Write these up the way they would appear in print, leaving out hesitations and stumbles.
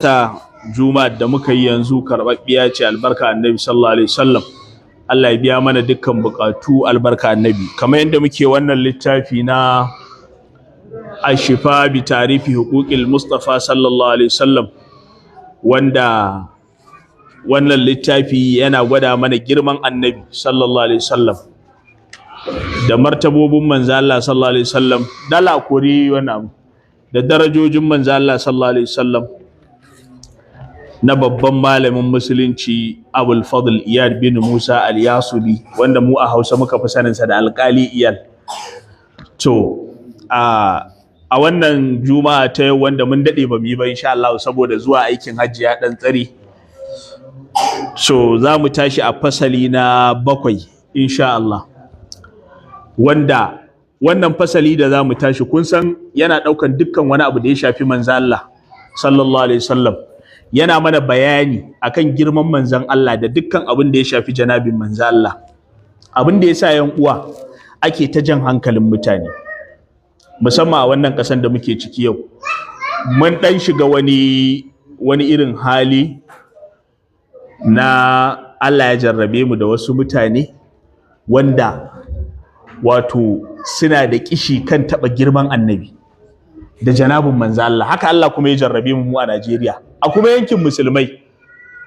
Ta juma'a da muka yi yanzu karɓaɓɓiya ce, albarka Annabi sallallahu alaihi wasallam. Allah ya biya mana dukkan buƙatu, albarka Annabi. Kamar yadda muke wannan littafi na Ashifa bi Tarifi Huquqil Mustafa sallallahu alaihi wasallam, wanda wannan littafi yana gwada mana girman Annabi sallallahu alaihi wasallam da martabobin manzo Allah sallallahu alaihi wasallam, dala kori wannan da darajojin manzo Allah sallallahu alaihi wasallam, na babban malamin Musulunci Abul Fadl Iyad bin Musa al-Yasubi, wanda mu a Hausa muka fi saninsa da Alkali Iyal. To a wannan juma'a ta yau, wanda mun dade ba mu yi ba insha Allah saboda zuwa aikin hajji ya dan tsare, so za mu tashi a fasali na 7 insha Allah, wanda wannan fasali da za mu tashi, kun san yana daukan dukkan wani abu da ya shafi manzo Allah sallallahu alaihi wasallam. Yana mana bayani akan girman manzon Allah da dukkan abin da ya shafi janabin manzon Allah. Abin da ya sa, yan uwa, ake ta jan hankalin mutane, musamman a wannan ƙasan da muke ciki yau, mun ɗan shiga wani irin hali na Allah ya jarrabe mu da wasu mutane wanda wato suna da kishi kan taɓa girman Annabi da janabin manzo Allah. Haka Allah kuma ya jarrabe mu a Najeriya, a kuma yankin musulmai,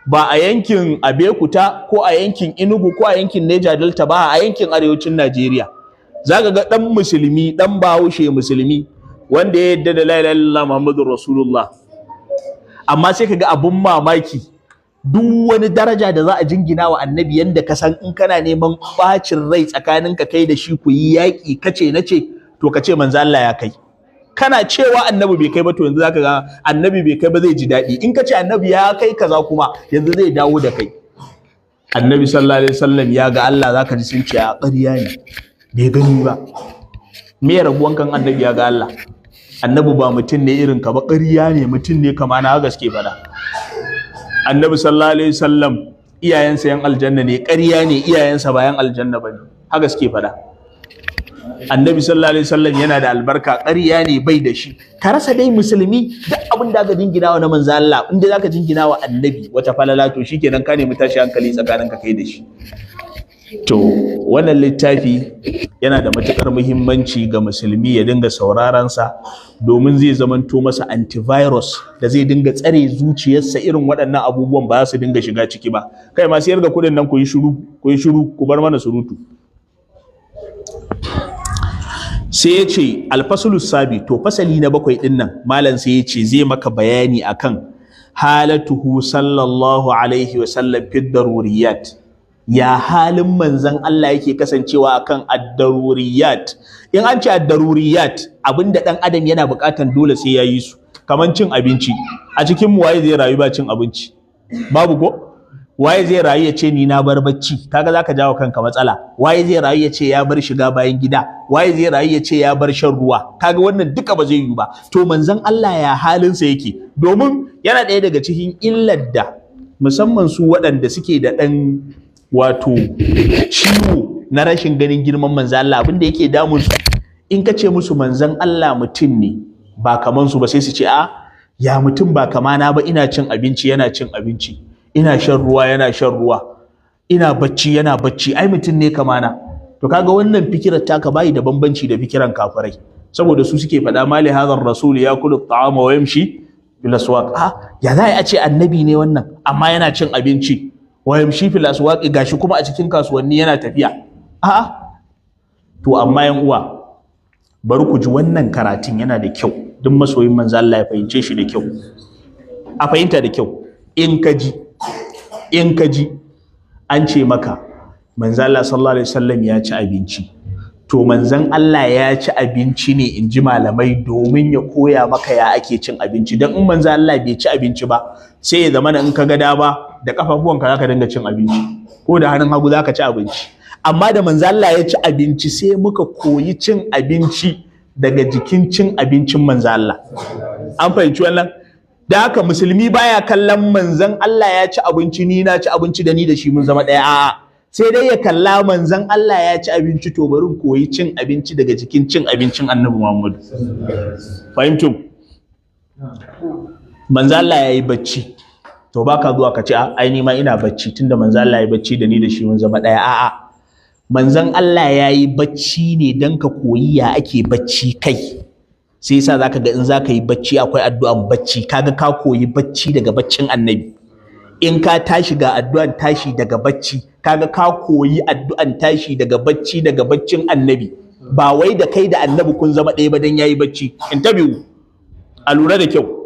ba a yankin Abeokuta ko a yankin Enugu ko a yankin Niger Delta ba, a yankin arewacin Najeriya. Zaka ga dan musulmi, dan Bahaushe musulmi, wanda ya yadda da la ilaha illallah Muhammadur Rasulullah, amma sai kaga abun mamaki, duk wani daraja da za a jingina wa Annabi, yanda ka san in kana neman bacin rai tsakaninka kai da shi, ku yi yaƙi kace nace, to ka ce manzo Allah ya kai. Kana cewa Annabi bai kai ba, to yanzu zaka ga Annabi bai kai ba, zai ji daɗi. In ka ce Annabi ya kai kaza kuma, yanzu zai dawo da kai. Annabi sallallahu alaihi wasallam ya ga Allah, zaka ji sun ce a ƙarya ne, bai gani ba. Me rabuwan kan Annabi ya ga Allah? Annabi ba mutum ne irin ka ba, ƙarya ne, mutum ne kama na gaske fada. Annabi sallallahu alaihi wasallam iyayensa yan aljanna ne, ƙarya ne, iyayensa ba yan aljanna bane, haka suke fada. Annabi sallallahu alaihi wasallam yana da albarka, ƙarya ne, bai da shi. Ka rasa dai musulmi, duk abin da aka jingina wa na manzo Allah, inda zaka jingina wa Annabi wata falala, to shikenan ka nemi tashi hankali tsakanin ka kai da shi. To wannan littafi yana da matukar muhimmanci ga musulmi ya dinga sauraron sa, domin zai zamanto masa antivirus da zai dinga tsare zuciyarsa, irin waɗannan abubuwan ba za su dinga shiga ciki ba. Kai masu yarda kuɗin nan, ku yi shiru, ku yi shiru, ku bar mana surutu. Sai ya ce alfasulu sabi. To fasali na 7 din nan, malam sai ya ce zai maka bayani akan halatuhu sallallahu alaihi wa sallam fi daruriyat, ya halin manzon Allah yake kasancewa akan ad-daruriyat. In an ce ad-daruriyat, abinda dan adam yana bukatan dole sai yayi su, kaman cin abinci. A cikin mu waye zai rayu ba cin abinci? Babu ko? Waye zai rayu ya ce ni na bar bacci? Kaga zaka jawo kanka matsala. Waye zai rayu ya ce ya bar shiga bayan gida? Waye zai rayu ya ce ya bar shan ruwa? Kaga wannan duka ba zai yiwu ba. To manzon Allah ya halinsa yake? Domin yana ɗaya daga cikin illar da musamman su waɗanda suke da ɗan wato ciwo na rashin ganin girman manzon Allah, abin da yake damun su, in ka ce musu manzon Allah mutum ne ba kaman su ba, sai su ce a ya mutum ba kamana ba? Ina cin abinci, yana cin abinci. Ina shan ruwa, yana shan ruwa. Ina bacci, yana bacci. Ai mutum ne kamana. To kaga wannan fikirar taka bayi da bambanci da fikiran kafirai, saboda su suke faɗa mali hadhar rasul yakulu ta'ama wa yamshi fil aswaq. Ha, ya za a ce Annabi ne wannan, amma yana cin abinci, wa yamshi fil aswaq, gashi kuma a cikin kasuwanni yana tafiya? A'a. To amma yan uwa, bari ku ji, wannan karatun yana da kyau duk masoyin manzo Allah ya fahimce shi da kyau, a fahimta da kyau. In ka ji an ce maka manzo Allah sallallahu alaihi wasallam ya ci abinci, to manzon Allah ya ci abinci ne, in ji malamai, domin ya koya maka ya ake cin abinci. Don in manzon Allah bai ci abinci ba, sai ya zama in ka ga dama da kafafuwanka zaka dinga cin abinci, ko da hannun hagu zaka ci abinci. Amma da manzon Allah ya ci abinci, sai muka koyi cin abinci daga jikin cin abincin manzon Allah. An fahimci wannan? Da haka musulmi baya kallon manzon Allah ya ci abinci, ni na ci abinci, da ni da shi mun zama ɗaya. A'a, sai dai ya kalla manzon Allah ya ci abinci, to bari in koyi cin abinci daga cikin cin abincin Annabi Muhammadu. Fahimtum? Manzo Allah yayi bacci, to baka zuwa ka ce ai ni ma ina bacci tunda manzo Allah yayi bacci da ni da shi mun zama ɗaya. A'a, manzon Allah yayi bacci ne dan ka koyi ya ake bacci kai. Sai yasa zaka ga in zaka yi bacci akwai addu'an bacci, kaga ka koyi bacci daga baccin annabi. In ka tashi ga addu'an tashi daga bacci, kaga ka koyi addu'an tashi daga bacci daga baccin annabi. Ba wai da kai da annabi kun zama ɗaya ba dan yayi bacci. Interview, a lura da kyau.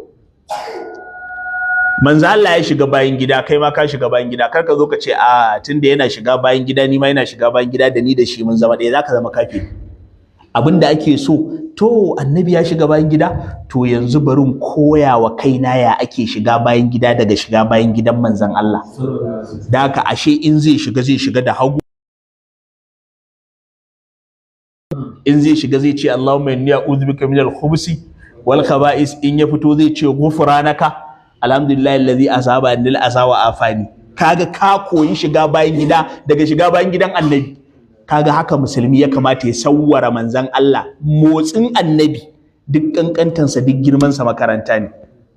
Manzo Allah ya shiga bayan gida, kai ma ka shiga bayan gida. Kar ka zo ka ce a tunda yana shiga bayan gida ni ma yana shiga bayan gida, da ni da shi mun zama ɗaya. Zaka zama kafiri. Abinda ake so, to annabi ya shiga bayan gida, to yanzu bari in koya wa kaina ya ake shiga bayan gida daga shiga bayan gidan manzon Allah. Da haka ashe in zai shiga, zai shiga da hagu. In zai shiga zai ce Allahumma inni a'udhu bika minal khubusi wal khaba'is. In ya fito zai ce ghufranaka alhamdulillahi allazi asaba anil asawa afani. Kaga ka koyi shiga bayan gida daga shiga bayan gidan annabi. Kaga haka musulmi ya kamata ya sawwara manzon Allah. Motsin annabi duk kankantansa duk girmansa makaranta ne.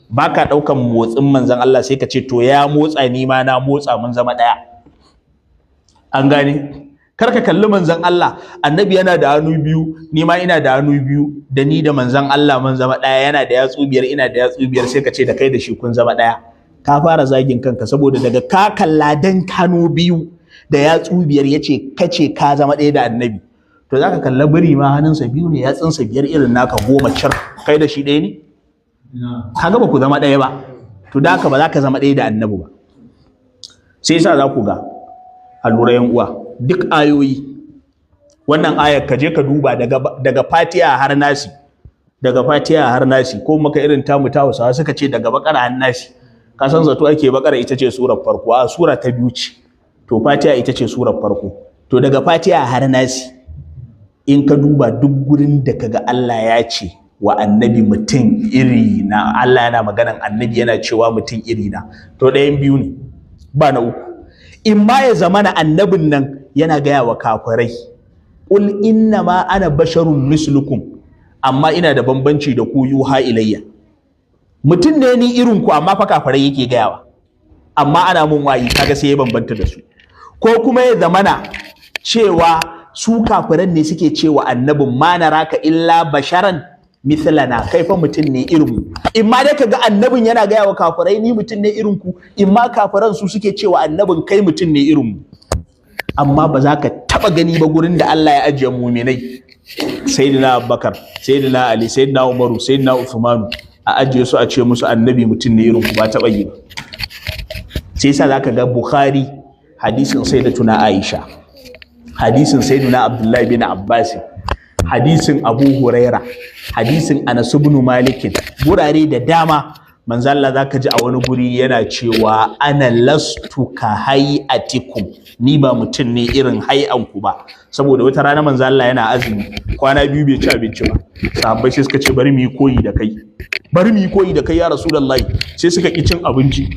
Baka daukan motsin manzon Allah sai ka ce to ya motsa ni ma na motsa mun zama daya. An gane? Kar ka kalli manzon Allah, annabi yana da hannu biyu, ni ma ina da hannu biyu, da ni da manzon Allah mun zama daya. Yana da yatsu biyar, ina da yatsu biyar, sai ka ce da kai da shi kun zama daya. Ka fara zagin kanka, saboda daga ka kalla dan kano biyu da yatsu biyar yace kace ka zama daya da annabi. To zaka kalla biri ma hannunsa biyu ne, yatsunsa biyar irin naka 10 cir, kai da shi ɗaya ne? Kaga ba ku zama ɗaya ba. To da haka ba za ka zama ɗaya da annabi ba. Sai yasa za ku ga a lura yan uwa, duk ayoyi wannan ayar ka je ka duba daga Fatiha har Nasi, daga Fatiha har Nasi, ko maka irin tamu ta Hausawa suka ce daga Bakara har Nasi. Ka san zato ake Bakara ita ce surar farko, a sura ta biyu ce. To Fatiha ita ce surar farko. To daga Fatiha har Nasi in ka duba duk gurin da kaga Allah ya ce wa annabi mutum iri na, Allah yana maganan annabi yana cewa mutum iri na, to ɗayan biyu ne ba na uku. In ma ya zamana annabin nan yana gaya wa kafirai qul inna ma ana basharun mislukum, amma ina da bambanci da ku, yuha ilayya, mutum ne ni irin ku, amma fa kafirai yake gayawa, amma ana mun wayi, kaga sai ya bambanta da su. Ko kuma ya zamana cewa su kafiran ne suke cewa annabin ma naraka illa basharan mithlana, kai fa mutum ne irin mu. In ma dai kaga annabin yana gaya wa kafirai ni mutum ne irin ku, in ma kafiran su suke cewa annabin kai mutum ne irin mu. Amma ba za ka taba gani ba gurin da Allah ya ajiye muminai, Sayyidina Abubakar, Sayyidina Ali, Sayyidina Umaru, Sayyidina Uthmanu, a ajiye su a ce musu annabi mutum ne irin ku, ba taba yi ba. Sai yasa zaka ga Bukhari hadisin Sayyidatuna Aisha, hadisin Sayyidina Abdullahi bin Abbas, hadisin Abu Huraira, hadisin Anas ibn Malik, gurare da dama manzo Allah zaka ji a wani guri yana cewa ana lastu ka hayatikum, ni ba mutum ne irin hay'anku ba. Saboda wata rana manzo Allah yana azumi kwana biyu bai ci abinci ba, sahabbai sai suka ce bari mu yi koyi da kai, bari mu yi koyi da kai ya Rasulullahi. Sai suka ki cin abinci,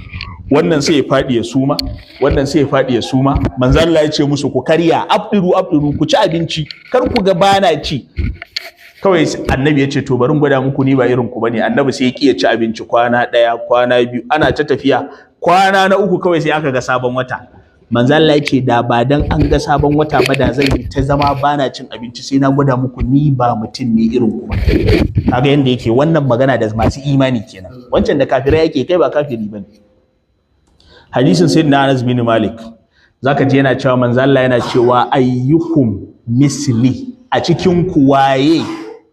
wannan sai ya faɗi ya suma, wannan sai ya faɗi ya suma. Manzo Allah ya ce musu ku karya, abdiru abdiru, ku ci abinci, kar ku ga bana ci. Kawai annabi ya ce to bari in gwada muku ni ba irin ku bane. Annabi sai ya ki ya ci abinci kwana ɗaya, kwana biyu, ana ta tafiya, kwana na uku kawai sai aka ga sabon wata. Manzo Allah ya ce da ba dan an ga sabon wata ba da zan yi ta zama bana cin abinci, sai na gwada muku ni ba mutum ne irin ku ba. Kaga yanda yake wannan magana da masu imani kenan, wancan da kafirai yake, kai ba kafiri bane. Hadisin Sayyidina Anas bin Malik zaka ji yana cewa manzo Allah yana cewa ayyukum misli, a cikin ku waye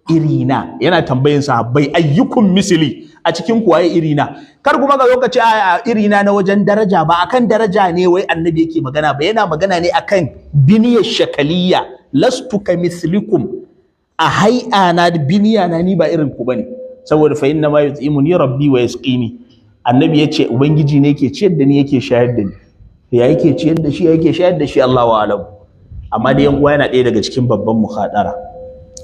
irina? Yana tambayin sahabbai ayyukum misli, a cikin ku waye irina? Kar kuma ka zo ka ce a irina na wajen daraja, ba akan daraja ne wai annabi yake magana ba, yana magana ne akan biniyar shakaliya, lastu ka mislikum, a hai'a na biniya na ni ba irin ku bane. Saboda fa inna ma yut'imuni rabbi wa yasqini, annabi ya ce ubangiji ne yake ciyar da ni yake shayar da ni. Ya yake ciyar da shi, ya yake shayar da shi, Allahu a'lam. Amma dai yan uwa yana ɗaya daga cikin babban muhadara,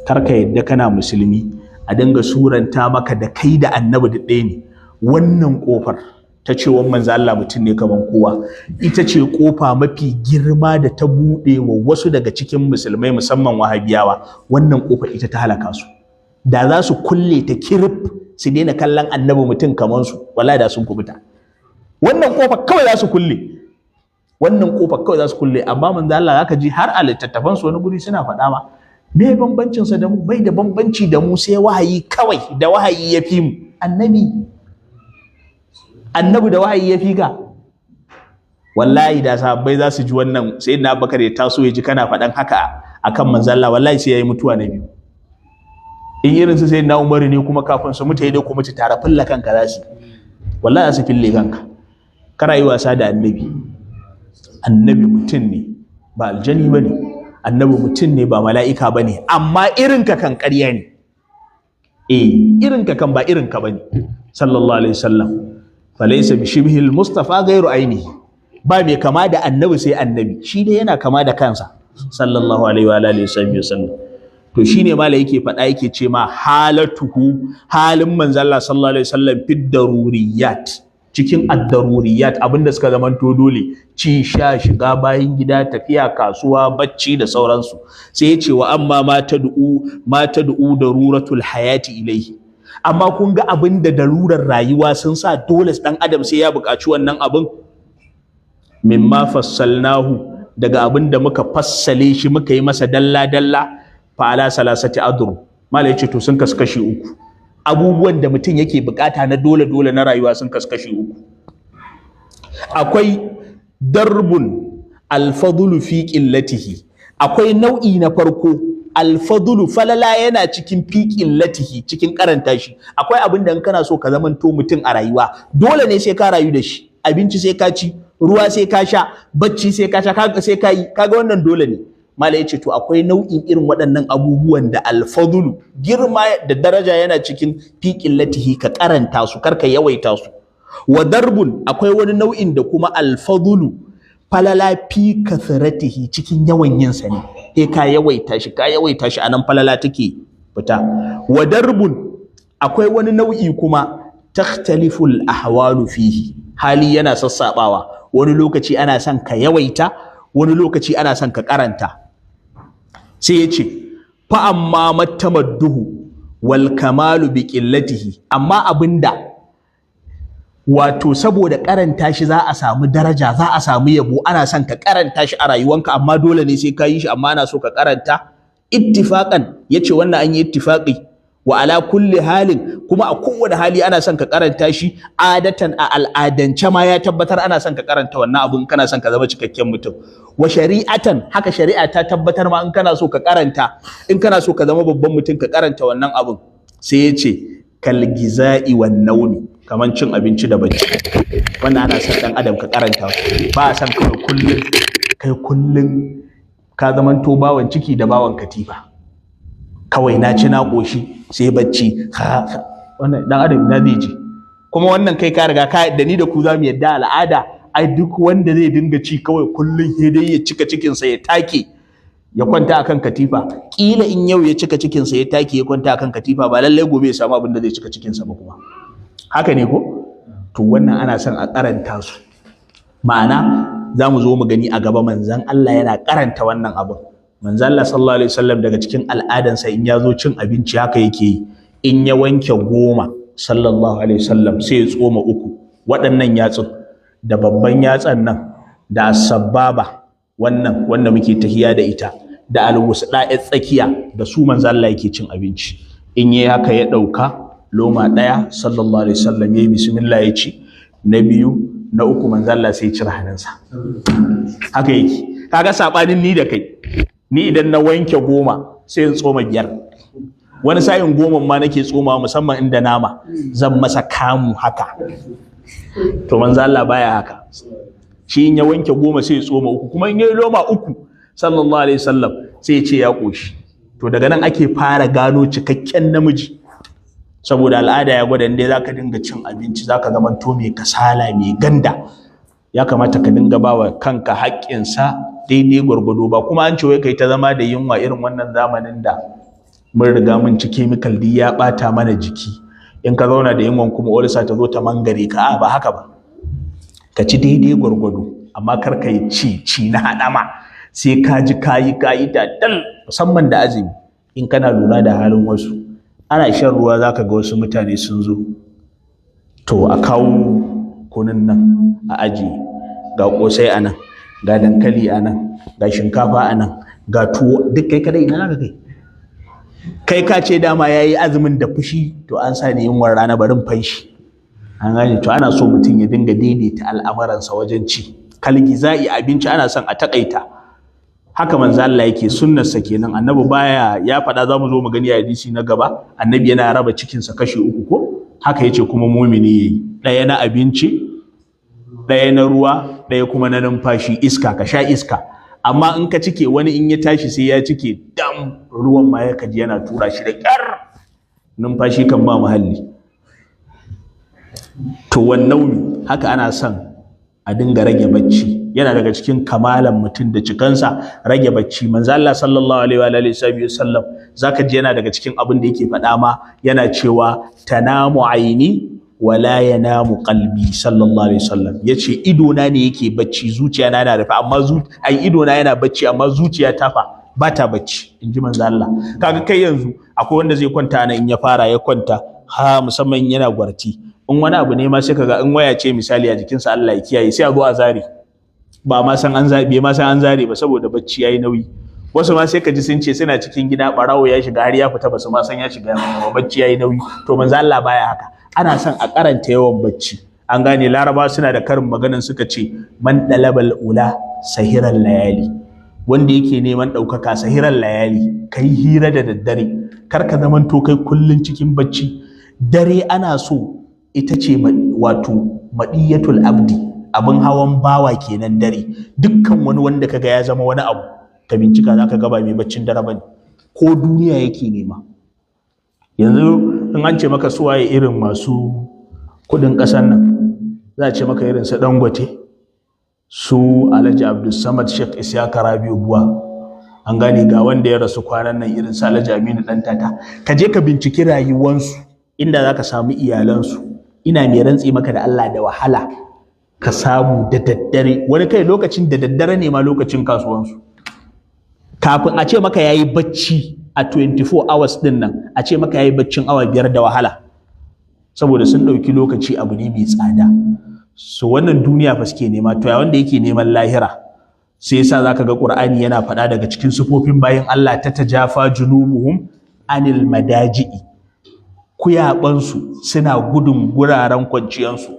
kar ka yadda kana musulmi a dinga suranta maka da kai da annabi da ɗaya ne. Wannan kofar ta cewa manzo Allah mutum ne kaman kowa ita ce kofa mafi girma da ta buɗe wa wasu daga cikin musulmai musamman wahabiyawa. Wannan kofa ita ta halaka su. Da za su kulle ta kirif Su daina kallon annabi mutum kaman su, wallahi da sun kubuta. Wannan kofa kawai za su kulle, wannan kofa kawai za su kulle. Amma manzo Allah zaka ji har a littattafan su wani guri suna faɗa ma, me bambancin sa da mu? Bai da bambanci da mu sai wahayi kawai, da wahayi ya fi mu. Annabi da wahayi ya fi ka. Wallahi da sahabbai za su ji wannan, sayyidina Abubakar ya taso ya ji kana faɗan haka akan manzo Allah, wallahi sai yayi mutuwa na biyu. In irin su sayyidina Umar ne kuma, kafin su mutu dai kuma ci tare fulla kanka za su, wallahi za su fille kanka. Kana yi wasa da annabi. Annabi mutum ne, ba aljani bane. Annabi mutum ne, ba mala'ika bane. Amma irin ka kan ƙarya ne. Eh, irin ka kan ba irin ka bane, sallallahu alaihi wasallam. Falaysa bi shibhil mustafa ghairu ainihi. Ba mai kama da annabi sai annabi. Shi dai yana kama da kansa, sallallahu alaihi wa alihi wasallam. To shine mala yake faɗa, yake ce ma halatuhu, halin manzo Allah sallallahu alaihi wasallam, fid daruriyat, cikin ad-daruriyat, abinda suka zamanto dole: ci, sha, shiga bayan gida, tafiya kasuwa, bacci da sauransu. Sai ya ce wa amma ma tad'u daruratul hayati ilaihi. Amma kun ga abin da darurar rayuwa sun sa dole dan adam sai ya buƙaci wannan abin, mimma fassalnahu, daga abin da muka fassale shi, muka yi masa dalla dalla, fa ala salasati adru. Mala yace to sun kasu kashi uku. Abubuwan da mutum yake bukata na dole dole na rayuwa sun kasu kashi uku. Akwai darbun alfadulu fi qillatihi. Akwai nau'i na farko, alfadulu, falala yana cikin, fi qillatihi, cikin karanta shi. Akwai abin da in kana so ka zamanto mutum a rayuwa, dole ne sai ka rayu da shi. Abinci sai ka ci, ruwa sai ka sha, bacci sai ka sha, kaga sai ka yi, kaga wannan dole ne. Mala yace to akwai nau'in irin waɗannan abubuwan da alfadulu, girma da daraja, yana cikin fi qillatihi, ka karanta su, kar ka yawaita su. Wa darbun, akwai wani nau'in da kuma alfadulu, falala, fi kasratihi, cikin yawan yin sa ne, sai ka yawaita shi, ka yawaita shi, anan falala take fita. Wa darbun, akwai wani nau'i kuma, takhtalifu ahwalu fihi, hali yana sassabawa. Wani lokaci ana son ka yawaita, wani lokaci ana son ka karanta. Sai ya ce fa amma matamadduhu wal kamalu bi qillatihi. Amma abinda wato saboda karanta shi za a samu daraja, za a samu yabo, ana son ka karanta shi a rayuwanka, amma dole ne sai ka yi shi, amma ana so ka karanta, ittifaqan, yace wannan an yi ittifaqi, wa ala kulli halin, kuma a kowane hali ana son ka karanta shi, adatan, a al'adance ma ya tabbatar ana son ka karanta wannan abun kana son ka zama cikakken mutum, wa shari'atan, haka shari'a ta tabbatar ma in kana so ka karanta, in kana so ka zama babban mutum, ka karanta wannan abun. Sai ya ce kal giza'i wan naumi, kaman cin abinci da bacci. Wannan ana son dan adam ka karanta. Ba a son kawai kullun kai kullun ka zamanto bawan ciki da bawan katifa, kawai na ci na ƙoshi sai bacci. Wannan dan adam na zai ji kuma wannan kai ka riga ka da ni da ku za mu yadda al'ada ai duk wanda zai dinga ci kawai kullun sai dai ya cika cikinsa ya take ya kwanta akan katifa, kila in yau ya cika cikinsa ya take ya kwanta akan katifa, ba lallai gobe ya samu abin da zai cika cikinsa ba kuma. Haka ne ko? To wannan ana son a karanta su. Ma'ana za mu zo mu gani a gaba manzon Allah yana karanta wannan abin. Manzon Allah sallallahu alaihi wasallam, daga cikin al'adansa, in ya zo cin abinci haka yake yi: in ya wanke 10, sallallahu alaihi wasallam, sai ya tsoma uku. Waɗannan yatsun, da babban yatsan nan, da sababa wannan wanda muke tahiya da ita, da alwusda tsakiya, da su manzon Allah yake cin abinci. In yi haka, ya ɗauka loma ɗaya, sallallahu alaihi wasallam, ya yi bismillah ya ci, na biyu, na uku, manzon Allah sai ya cire hannunsa. Haka yake. Kaga sabanin ni da kai. Ni idan na wanke 10, sai in tsoma biyar. Wani sa'in 10 ma nake tsoma, musamman inda nama, zan masa kamu haka. To manzo Allah baya haka. Shi in ya wanke 10, sai ya tsoma uku. Kuma in ya loma uku, sallallahu alaihi wasallam, sai ya ce ya koshi. To daga nan ake fara gano cikakken namiji, saboda al'ada ya gwada inda zaka dinga cin abinci zaka zama to mai kasala, mai ganda. Ya kamata ka dinga bawa kanka haƙƙinsa daidai gwargwado. Ba kuma an ce wai kai ta zama da yunwa irin wannan zamanin da mun riga mun ci chemical duk ya ɓata mana jiki. In ka zauna da yunwan kuma ulcer ta zo ta mangare ka. A ba haka ba. Ka ci daidai gwargwado, amma kar ka yi ci ci na haɗama sai ka ji kayi kayi da dal, musamman da azumi. In kana lura da halin wasu, Ana shan ruwa zaka ga wasu mutane sun zo, to a kawo kunun nan a ajiye, ga kosai a nan, ga dankali a nan, ga shinkafa a nan, ga tuwo, duk kai kadai ina zaka kai? Kai ka ce dama yayi azumin da fushi, to an sa ni yunwar rana barin fanshi. An gane? To ana so mutum ya dinga daidaita al'amuransa wajen ci. Kalgiza'i, abinci ana son a takaita. Haka manzo Allah yake, sunnarsa kenan. Annabi baya ya faɗa, zamu zo mu gani a hadisi na gaba, annabi yana raba cikinsa kashi uku ko haka yace kuma mumini yayi ɗaya na abinci, ɗaya na ruwa, ɗaya kuma na numfashi, iska, ka sha iska. Amma in ka cike wani in ya tashi sai ya cike dam, ruwan ma ya kaji yana tura shi da ƙyar, numfashi kan ba muhalli. To wannan haka ana son a dinga rage bacci, yana daga cikin kamalan mutum da cikansa rage bacci. Manzo Allah sallallahu alaihi wa alihi wasallam zaka ji yana daga cikin abin da yake faɗa ma, yana cewa tanamu aini wala yanamu qalbi, sallallahu alaihi wasallam. Yace ido na ne yake bacci, zuciya na yana rufe, amma ai ido na yana bacci amma zuciya ta fa ba ta bacci, inji manzo Allah. Kaga kai yanzu akwai wanda zai kwanta nan, in ya fara ya kwanta ha, musamman yana gwarti, in wani abu ne ma sai kaga in waya ce misali a jikinsa, Allah ya kiyaye, sai a zo a zare, ba ma san an zabe ma san an zare ba saboda bacci yayi nauyi. Wasu ma sai ka ji sun ce suna cikin gida, barawo ya shiga har ya fita, basu ma san ya shiga ba, bacci yayi nauyi. To manzo Allah baya haka, ana son a karanta yawan bacci. An gane? Laraba suna da karin maganan suka ce man dalabal ula sahiran layali, wanda yake neman ɗaukaka sahiran layali, kai hira da daddare, kar ka zamanto kai kullun cikin bacci. Dare ana so ita ce wato maɗiyatul abdi, abin hawan bawa kenan dare. Dukkan wani wanda kaga ya zama wani abu, ka bincika zaka ga ba mai baccin dare bane, ko duniya yake nema. Yanzu in an ce maka suwaye irin masu kuɗin ƙasar nan, za a ce maka irin su Dangote, su Alhaji Abdulsamad, Sheikh Isyaka Rabiu Buwa, an gane, ga wanda ya rasu kwanan nan irin su Alhaji Aminu Dantata. Ka je ka binciki rayuwansu inda zaka samu iyalansu, ina mai rantsi maka da Allah da wahala ka samu da daddare wani kai lokacin da daddare ne ma lokacin kasuwansu. Kafin a ce maka yayi bacci a 24 hours din nan, a ce maka yayi baccin awa 5 da wahala, saboda sun ɗauki lokaci abu ne mai tsada. So wannan duniya fa suke nema, to ya wanda yake neman lahira? Sai yasa zaka ga Qur'ani yana faɗa daga cikin sifofin bayin Allah ta tajafa junubuhum anil madaji'i, kuyabansu suna gudun guraren kwanciyansu.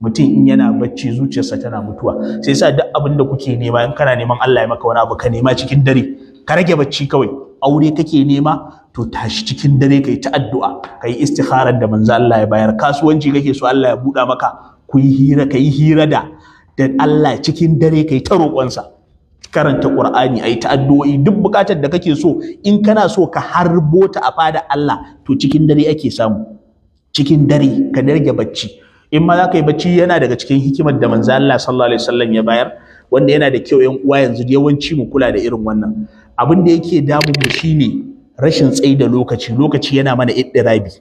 Mutum in yana bacci zuciyarsa tana mutuwa. Sai yasa duk abin da kuke nema, in kana neman Allah ya maka wani abu, ka nema cikin dare, ka rage bacci kawai. Aure kake nema, to tashi cikin dare kai ta addu'a, kai istikharar da manzo Allah ya bayar. Kasuwanci kake so Allah ya buɗa maka, ku yi hira, kai hira da Allah cikin dare, kai ta roƙonsa, karanta Qur'ani, ayi ta addu'o'i. Duk bukatar da kake so, in kana so ka harbo ta a fada Allah, to cikin dare ake samu. Cikin dare ka rage bacci. In ma za ka yi bacci, yana daga cikin hikimar da manzo Allah sallallahu alaihi wasallam ya bayar, wanda yana da kyau yan uwa yanzu yawanci mu kula da irin wannan. Abin da yake damun mu shine rashin tsayi da lokaci. Lokaci yana mana iddirabi.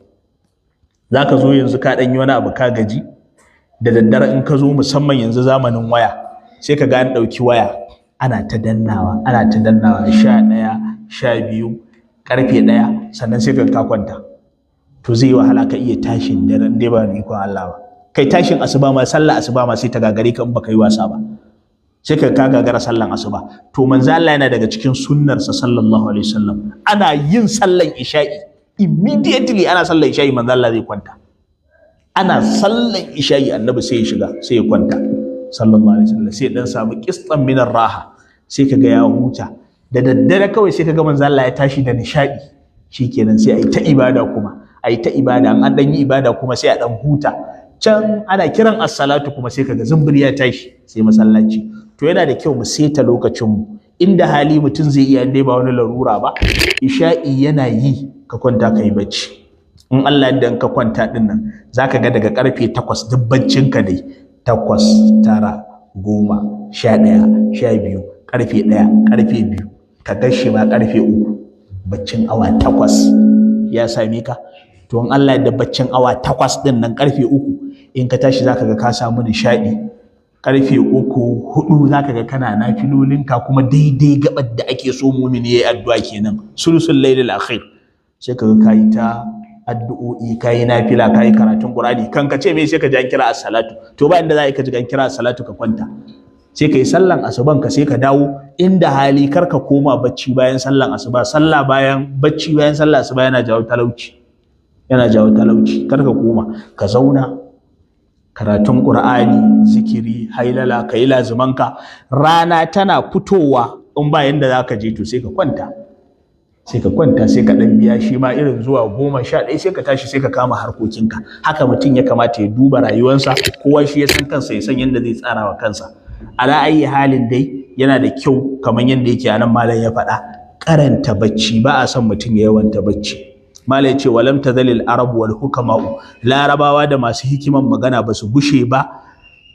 Zaka zo yanzu ka dan yi wani abu ka gaji da daddare, in ka zo musamman yanzu zamanin waya, sai ka ga an ɗauki waya ana ta dannawa, ana ta dannawa, 11, 12, karfe 1, sannan sai ka kwanta. To zai yi wahala ka iya tashin daren dai ba ni ikon Allah ba. Kai tashin asuba ma, sallah asuba ma sai ta gagare ka in baka yi wasa ba, sai ka gagara sallan asuba. To manzo Allah yana daga cikin sunnarsa sallallahu alaihi wasallam, ana yin sallan isha'i immediately, ana sallan isha'i manzo Allah zai kwanta. Ana sallan isha'i annabi sai ya shiga sai ya kwanta sallallahu alaihi wasallam, sai dan samu qistan minar raha, sai kaga ya huta. Da daddare kawai sai kaga manzo Allah ya tashi da nishadi, shikenan sai ayi ta ibada kuma, ayi ta ibada. An dan yi ibada kuma sai a dan huta. Can ana kiran as-salatu kuma sai kaga zumbur ya tashi sai masallaci. To yana da kyau mu seta lokacin mu, inda hali mutum zai iya, dai ba wani larura ba, isha'i yana yi ka kwanta ka yi bacci. In Allah ya ka kwanta din nan, zaka ga daga karfe 8 duk baccin ka dai 8, 9, 10, 11, 12, karfe 1, karfe 2, ka gashi ma karfe 3, baccin awa 8 ya same ka. To in Allah ya baccin awa 8 din nan, karfe 3 in ka tashi zaka ga ka samu nishadi. Karfe 3, 4 zaka ga kana nafilolinka, kuma daidai gabar da ake so mumini yayi addu'a kenan, sulusul lailil akhir, sai kaga kayi ta Addu'o'i, kayi nafila, kayi karatun Qur'ani, kan ka ce me sai ka ji an kira as-salatu. To ba inda za ka ji an kira as-salatu ka kwanta, sai ka yi sallan asuban ka, sai ka dawo. Inda hali kar ka koma bacci bayan sallan asuba. Sallah bayan bacci bayan sallan asuba yana jawo talauci, yana jawo talauci. Kar ka koma, ka zauna karatun Qur'ani, zikiri, hailala, ka yi lazumanka. Rana tana fitowa, in ba yanda za ka je to sai ka kwanta, sai ka kwanta, sai ka ɗan biya shi ma irin zuwa 11, sai ka tashi, sai ka kama harkokinka. Haka mutum ya kamata ya duba rayuwarsa. Kowa shi ya san kansa, ya san yadda zai tsara wa kansa. Ala ayi halin dai, yana da kyau kamar yadda yake anan malam ya faɗa, karanta bacci, ba a son mutum ya yawanta bacci. Malam ya ce walam tazalil arab wal hukama'u, larabawa da masu hikiman magana ba su gushe ba,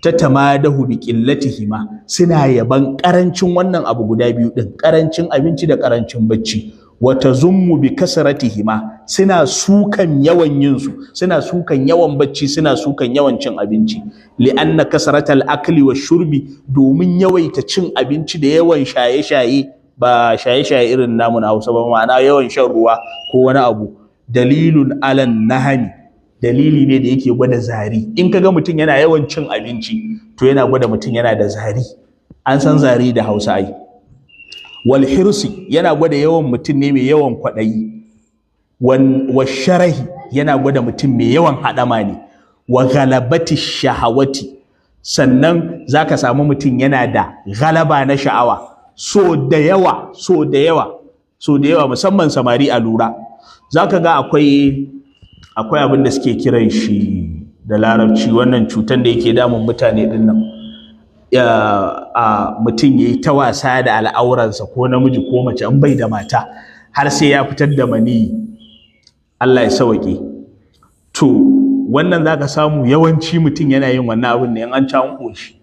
ta tamadahu bi qillatihima, suna yaban karancin wannan abu guda biyu din, karancin abinci da karancin bacci. Wata zummu bi kasratihima, suna sukan yawan yin su, suna sukan yawan bacci, suna sukan yawan cin abinci. Li'anna kasratal akli wa shurbi, domin yawaita cin abinci da yawan shaye-shaye, ba shaye-shaye irin namu na Hausa ba, ma'ana yawan shan ruwa ko wani abu, dalilun alan nahami, dalili ne da yake gwada zari. In kaga mutum yana yawan cin abinci, to yana gwada mutum yana da zari. An san zari da Hausa ai. Wal hirsi, yana gwada yawan mutum ne mai yawan kwaɗayi. Wa sharahi, yana gwada mutum mai yawan haɗama ne. Wa galabati shahawati, sannan zaka samu mutum yana da galaba na sha'awa. So da yawa, so da yawa, so da yawa, musamman samari a lura, zaka ga akwai abin da suke kiran shi da Larabci, wannan cutan da yake damun mutane din nan, a mutum ya yi ta wasa da al'auransa, ko namiji ko mace, in bai da mata, har sai ya fitar da maniyi. Allah ya sawaƙe. To wannan za ka samu yawanci mutum yana yin wannan abin ne in an ci an ƙoshi.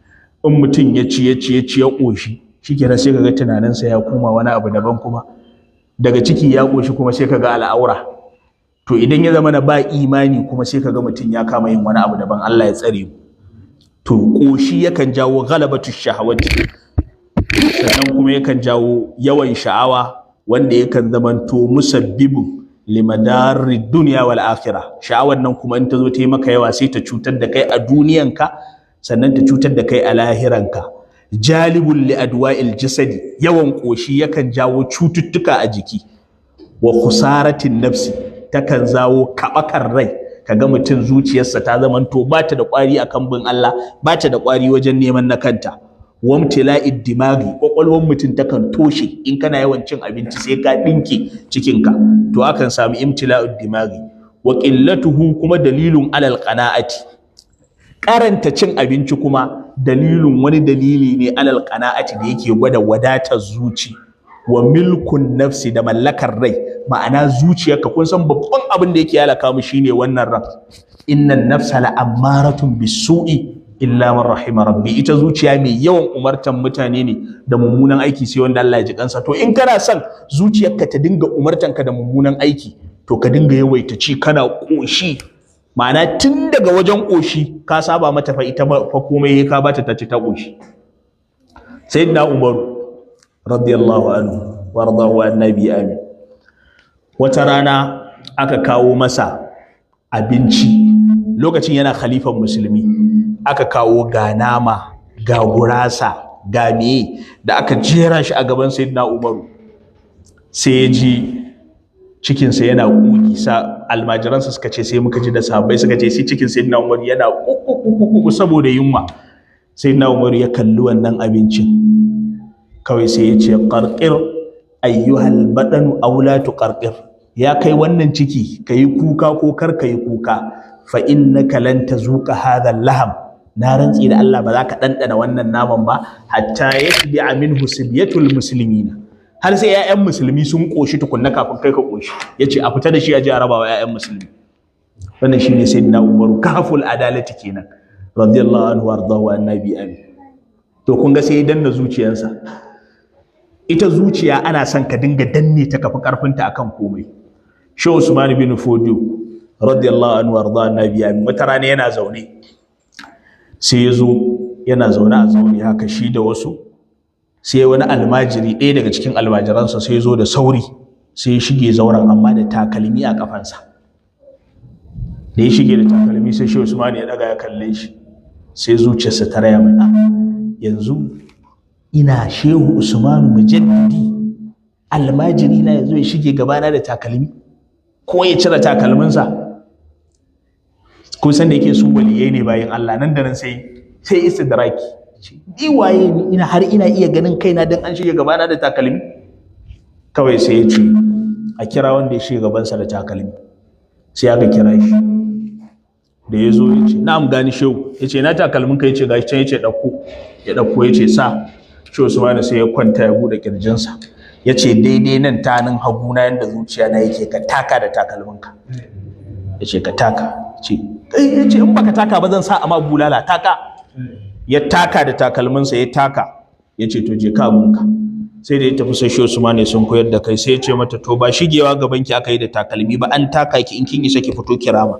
In mutum ya ci, ya ci, ya ci, ya ƙoshi, shikenan, sai ka ga tunaninsa ya koma wani abu daban kuma. Daga ciki ya ƙoshi kuma, sai ka ga al'aura. To idan ya zama na ba imani kuma, sai ka ga mutum ya kama yin wani abu daban. Allah ya tsare mu. To ƙoshi yakan jawo galabatu shahawati, sannan kuma yakan jawo yawan sha'awa, wanda yakan zamanto musabbibun limadari duniya wal akhirah. Sha'awar nan kuma in ta zo ta yi maka yawa, sai ta cutar da kai a duniyanka, sannan ta cutar da kai a lahiranka. Jalibul li adwa'il jasadi, yawan ƙoshi yakan jawo cututtuka a jiki. Wa khusaratin nafsi, takan zawo kabakar rai, kaga mutum zuciyarsa ta zamanto ba ta da ƙwari akan bin Allah, ba ta da ƙwari wajen neman na kanta. Wamtila'id dimagi, kwakwalwar mutum takan toshe. In kana yawan cin abinci, sai ka ɗinke cikinka, to akan samu imtila'id dimagi. Wa qillatuhu kuma dalilun alal qana'ati, karanta cin abinci kuma dalilun, wani dalili ne alal qana'ati da yake gwada wadatar zuci. Wa milkun nafsi, da mallakar rai, ma'ana zuciyarka. Kun san babban abin da yake halaka mu shine wannan ran. Innan nafsa la'ammaratun bisu'i illa man rahima rabbi. Ita zuciya mai yawan umartan mutane ne da mummunan aiki, sai wanda Allah ya ji kansa. To in kana son zuciyarka ta dinga umartan ka da mummunan aiki, to ka dinga yawaita ci kana koshi. Ma'ana tun daga wajen koshi ka saba mata fa, ita fa komai ka bata ta ci ta koshi. Sayyidina Umaru radiyallahu anhu wa radahu annabi amin, wata rana aka kawo masa abinci. Lokacin yana khalifan musulmi, aka kawo ga nama, ga gurasa, ga meye, da aka jera shi a gaban Sayyidina Umaru, sai ya ji cikinsa yana ƙugi. Sa almajiransa suka ce, sai muka ji da sahabbai suka ce, sai cikin Sayyidina Umaru yana ƙuƙuƙuƙu saboda yunwa. Sayyidina Umaru ya kalli wannan abincin kawai, sai ya ce, "Qarqir ayyuhal badanu aw la tuqarqir." Ya kai wannan ciki, kayi kuka ko kar kayi kuka, fa innaka lan tazuqa hadha laham, na rantsi da Allah ba za ka ɗanɗana wannan naman ba, hatta yashbi'a minhu sibyatul muslimina, har sai 'ya'yan musulmi sun ƙoshi tukunna kafin kai ka ƙoshi. Yace a fita da shi, a je a raba wa 'ya'yan musulmi. Wannan shine Sayyidina Umaru, kaful adalati kenan, radiyallahu anhu wardahu annabi amin. To kun ga sai ya danna zuciyarsa. Ita zuciya ana son ka dinga danne ta, kafi karfinta akan komai. Shehu Usman bin Fodio radiyallahu anhu warda annabi amin, wata rana yana zaune, sai ya zo yana zaune a zaune haka shi da wasu, sai wani almajiri, ɗaya daga cikin almajiransa, sai ya zo da sauri, sai ya shige zauren, amma da takalmi a kafansa. Da ya shige da takalmi sai Shehu Usman ya daga ya kalle shi, sai zuciyarsa ta raya mai, yanzu ina Shehu Usmanu mujaddidi almajiri na yazo ya shige gabana da takalmi ko ya cire takalminsa. Kun san da yake su waliyai ne bayan Allah, nan da nan sai istidraki, ni waye ni ina har ina iya ganin kaina dan an shige gabana da takalmi? Kawai sai ya ce a kira wanda ya shige gabansa da takalmi. Sai aka kira shi, da ya zo ya ce na'am gani shehu. Ya ce na takalmin ka? Ya ce gashi can. Ya ce ɗauko. Ya ɗauko, ya ce sa. Shehu Usmanu sai ya kwanta ya buɗe ƙirjinsa, ya ce daidai nan tanin hagu na yanda zuciya na yake, ka taka da takalminka. Ya ce ka taka. Ya ce in baka taka ba zan sa ama bulala, taka. Ya taka da takalminsa, ya taka. Ya ce to je ka abunka. Sai da ya tafi sai Shehu Usmanu sun koyar da kai, sai ya ce mata to ba shigewa gaban ki aka yi da takalmi ba, an taka ki, in kin isa ki fito kirama.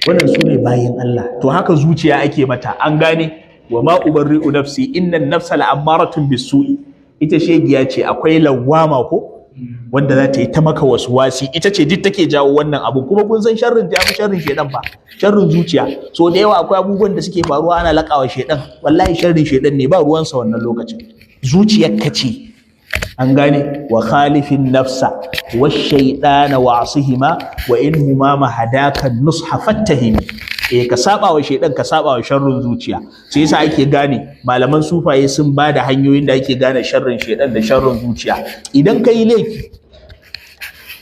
Wannan su ne bayin Allah. To haka zuciya ake mata, an gane? Wa ma ubarri'u nafsi innan nafsa la'ammaratun bisu'i. Ita shegiya ce, akwai lawama ko wanda za ta yi ta maka wasi, ita ce duk take jawo wannan abu. Kuma kun san sharrin ta yafi sharrin shedan fa, sharrin zuciya. So da yawa akwai abubuwan da suke faruwa ana lakawa shedan, wallahi sharrin shedan ne, ba ruwansa wannan lokacin, zuciyar ka ce, an gane? Wa khalifin nafsa wa shaytana wa asihima wa inhuma mahadaka nusha fattahimi. Ka saba wa shaydan, ka saba wa sharrin zuciya. Sai yasa ake gane malaman sufaye sun ba da hanyoyin da ake gane sharrin shaydan da sharrin zuciya. Idan ka yi laifi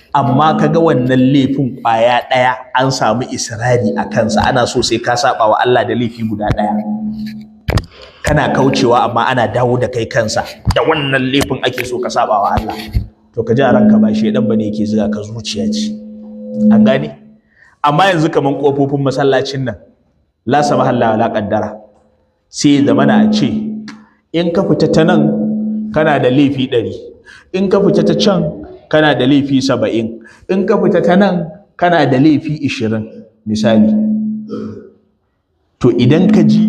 amma ka ga wannan laifin kwaya daya an samu israri a kansa, ana so sai ka saba wa Allah da laifi guda daya, kana kaucewa amma ana dawo da kai kansa, da wannan laifin ake so ka saba wa Allah. To ka ji a ranka ba shedan bane yake zuga ka, zuciya ce, an gane? Amma yanzu kaman kofofin masallacin nan, la samaha Allah wala qaddara, sai zamana a ce in ka fita ta nan kana da laifi 100, in ka fita ta can kana da laifi 70, in ka fita ta nan kana da laifi 20 misali. To idan ka ji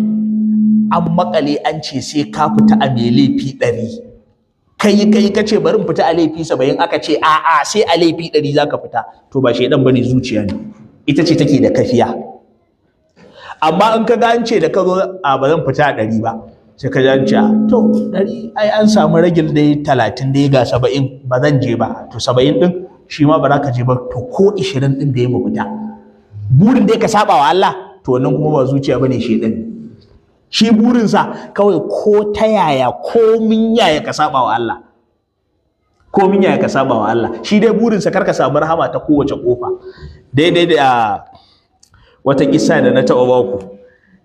an makale an ce sai ka fita a mai laifi 100, kai ka ce bari in fita a laifi 70, aka ce a'a sai a laifi 100 zaka fita, to ba shedan bane, zuciya ne, ita ce take da kafiya. Amma in ka ga an ce da ka zo a ba zan fita a 100 ba, sai ka ji an ce to 100 ai an samu ragil dai 30 dai ga 70, ba zan je ba. To 70 din shi ma ba za ka je ba, to ko 20 din da ya mu fita, burin dai ka saba wa Allah, to wannan kuma ba zuciya bane, shedan ne. Shi burinsa kawai ko ta yaya, ko min yaya ka saba wa Allah, ko min yaya ka saba wa Allah. Shi dai burinsa kar ka samu rahama ta kowace kofa. Daidai da wata kissa da na taɓa baku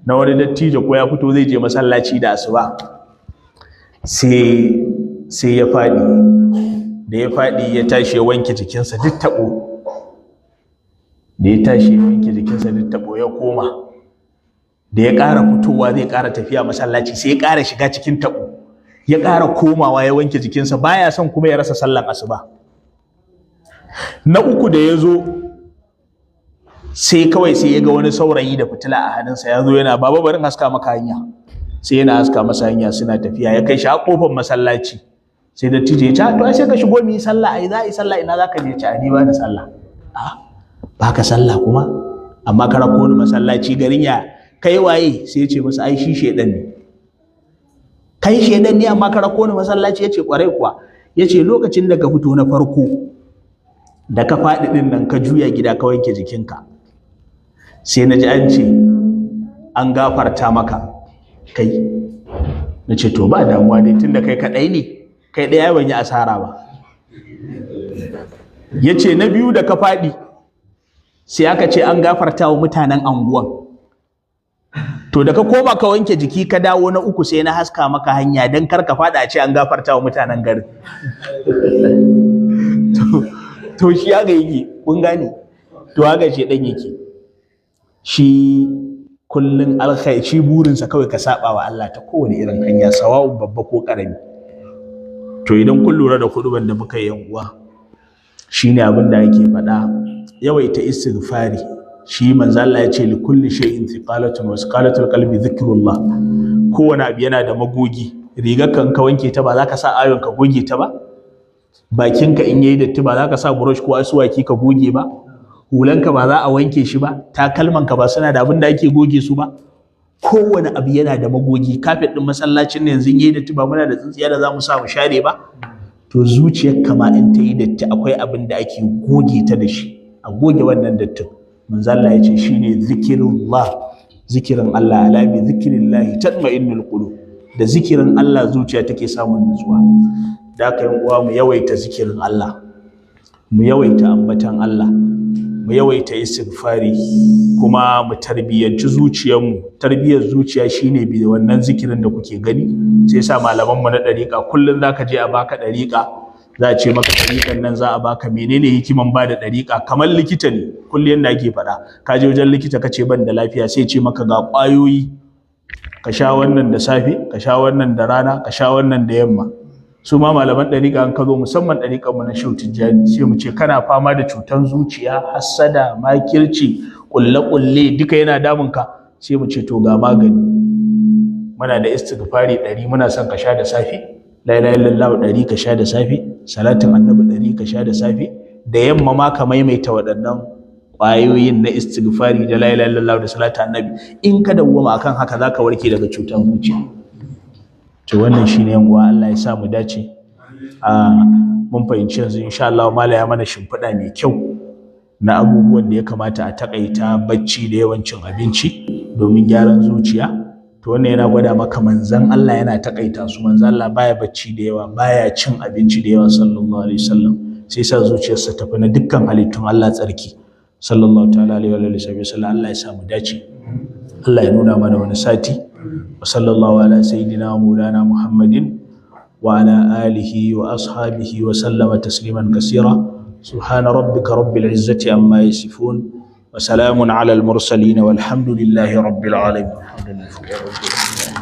na wani dattijo ko ya fito zai je masallaci da asuba, sai ya faɗi. Da ya faɗi ya tashi ya wanke jikinsa duk taɓo. Da ya tashi ya wanke jikinsa duk taɓo ya koma. Da ya ƙara fitowa zai ƙara tafiya masallaci, sai ya ƙara shiga cikin taɓo, ya ƙara komawa ya wanke jikinsa, baya son kuma ya rasa sallan asuba. Na uku da ya zo sai kawai sai ya ga wani saurayi da fitila a hannunsa ya zo yana, baba barin haska maka hanya. Sai yana haska masa hanya, suna tafiya, ya kai shi a ƙofar masallaci. Sai dattijo ya ce to ai sai ka shigo mu yi sallah, ai za a yi sallah, ina za ka je? Ce ni ba na sallah. A ba ka sallah kuma amma ka rako ni masallaci, garin ya kai waye? Sai ya ce masa ai shi shedan ne. Kai shedan ne amma ka rako ni masallaci? Ya ce kwarai kuwa. Ya ce lokacin da ka fito na farko da ka faɗi ɗin nan ka juya gida ka wanke jikinka, sai na ji an ce an gafarta maka kai. Na ce to ba damuwa dai, tunda kai kaɗai ne, kai ɗaya ban yi asara ba. Ya ce na biyu da ka faɗi sai aka ce an gafarta wa mutanen anguwan. To da ka koma ka wanke jiki ka dawo na uku, sai na haska maka hanya don kar ka faɗa a ce an gafarta wa mutanen garin. To shi haka yake, kun gane? To haka shi ɗan yake. Shi kullun alkhairi, shi burinsa kawai ka saba wa Allah ta kowane irin hanya, sawa'un babba ko ƙarami. To idan kun lura da kuɗuban da muka yi uwa, shine abin da ake faɗa, yawaita istighfari. Shi manzo Allah ya ce li kulli shay'in thiqalatun wa thiqalatul qalbi dhikrullah. Kowane abu yana da magogi. Rigar kan ka wanke ta ba za ka sa ayon ka goge ta ba, bakinka in yayi datti ba za ka sa brush ko asuwaki ka goge ba, Hulanka ba za a wanke shi ba? Takalmanka ba suna da abin da ake goge su ba? Kowane abu yana da magogi. Kafet ɗin masallacin ne yanzu yayi datti, ba muna da tsintsiya da za mu sa mu share ba? To zuciyar ma in ta yi datti, akwai abin da ake goge ta da shi, a goge wannan dattin. Manzo Allah ya ce shine zikirullah, zikirin Allah. Ala bi zikrillahi tatma'innul qulub. Da zikirin Allah zuciya take samun nutsuwa. Da haka yan uwa, mu yawaita zikirin Allah, mu yawaita ambatan Allah, mu yawaita istighfari, kuma mu tarbiyyanci zuciyarmu. Tarbiyyar zuciya shine bi wannan zikirin da kuke gani. Sai sa malaman mu na ɗariƙa, kullum zaka je a baka ɗariƙa, za a ce maka ɗariƙan nan za a baka. Menene hikiman ba da ɗariƙa? Kamar likita ne, kullum yanda ake faɗa, ka je wajen likita ka ce ban da lafiya, sai ce maka ga ƙwayoyi, ka sha wannan da safe, ka sha wannan da rana, ka sha wannan da yamma. Su ma malaman ɗariƙa, an ka zo, musamman ɗariƙan mu na Shehu Tijjani, sai mu ce kana fama da cutan zuciya, hassada, makirci, ƙulle-ƙulle, duka yana damun ka, sai mu ce to ga magani, muna da istighfari 100, muna son ka sha da safe, la ilaha illallah 100 ka sha da safe, salatin annabi 100 ka sha da safe, da yamma ma ka maimaita waɗannan ƙwayoyin na istighfari da la ilaha illallah da salatin annabi. In ka dawwama akan haka, zaka warke daga cutar zuciya. To wannan shine yan uwa, Allah ya sa mu dace. A mun fahimci yanzu, insha Allah, mala ya mana shimfiɗa mai kyau na abubuwan da ya kamata a takaita bacci da yawancin abinci domin gyaran zuciya. To wannan yana gwada maka manzon Allah yana takaita su. Manzon Allah baya bacci da yawa, baya cin abinci da yawa, sallallahu alaihi wasallam, sai sa zuciyarsa tafi na dukkan halittun Allah tsarki, sallallahu ta'ala alaihi wa sallam. Allah ya sa mu dace, Allah ya nuna mana wani sati. Wa sallallahu ala sayyidina wa maulana Muhammadin wa ala alihi wa ashabihi wa sallama tasliman kasira. Subhana rabbika rabbil izzati amma yasifun wa salamun ala al mursalin, walhamdulillahi rabbil alamin. Alhamdulillah.